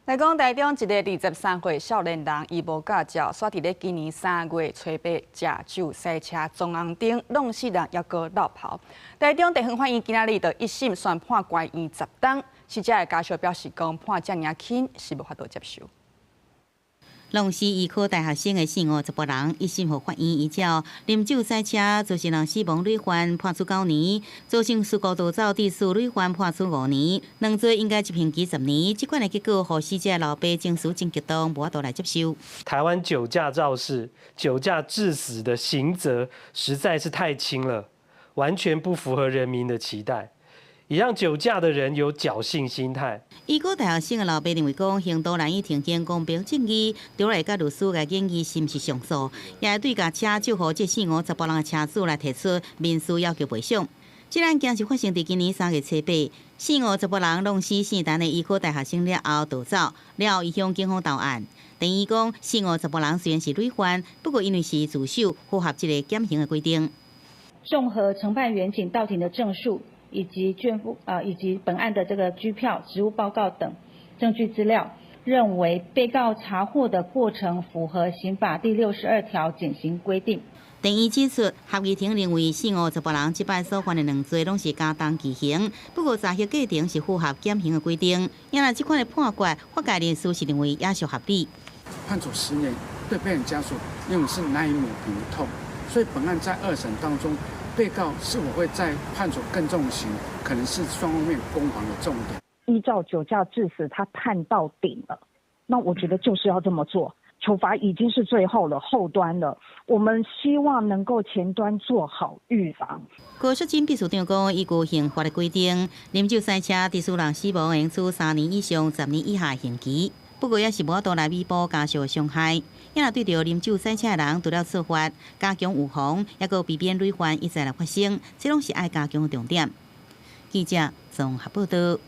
來講台中一个23歲少年人，伊無駕照，煞佇咧今年3月初8食酒駛車撞紅燈，挵死人猶閣落跑。台中地方法院今仔日就一審宣判關院10冬，死者的家屬表示講判遮爾輕是無法度接受。挵死醫科大學生的四五查埔人，一審予法院依照啉酒駛車造成人死亡累犯判處9年，造成事故逃走致死累犯判處5年，兩罪應該執行期10年。這款的結果，予死者老爸情緒真激動，無法度來接受。台灣酒駕肇事、酒駕致死的刑責實在是太輕了，完全不符合人民的期待。也讓酒駕的人有僥倖心態。醫科大學生的老爸認為講，刑度難以呈現公平正義，除來佮律師來建議是毋是上訴，也會對共車酒予這四五查埔人的車主來提出民事要求賠償。這案件是發生佇今年3月初8，四五查埔人挵死姓陳的醫科大學生了後逃走，了後伊向警方投案。等於講，四五查埔人雖然是累犯，不過因為是自首，符合這个減刑的規定。綜合承辦員警到庭的證述，以及卷附啊，以及本案的這個拘票、職務報告等證據資料，認為被告查獲的過程符合刑法第62條減刑規定。第一指出，合議庭認為四五查埔人這擺所犯的兩罪攏是加重其刑，不過查核過程是符合減刑的規定。因為這款的判決，法界人士是認為也是合理。判處10年，對被害人家屬認為是難以抹平的痛，所以本案在二審當中，被告是否會再判處更重刑，可能是雙方面攻防的重點。依照酒駕致死，他判到頂了，那我覺得就是要這麼做，處罰已經是最後了，後端了。我們希望能夠前端做好預防。高淑珍秘書長講，依據刑法的規定，啉酒駛車致使人死亡，應處3年以上10年以下刑期。不過也是無法度來彌補家屬的傷害。因為對著啉酒駛車的人，除了處罰，加強預防，猶閣避免累犯一再來發生，這攏是愛加強的重點。記者綜合報道。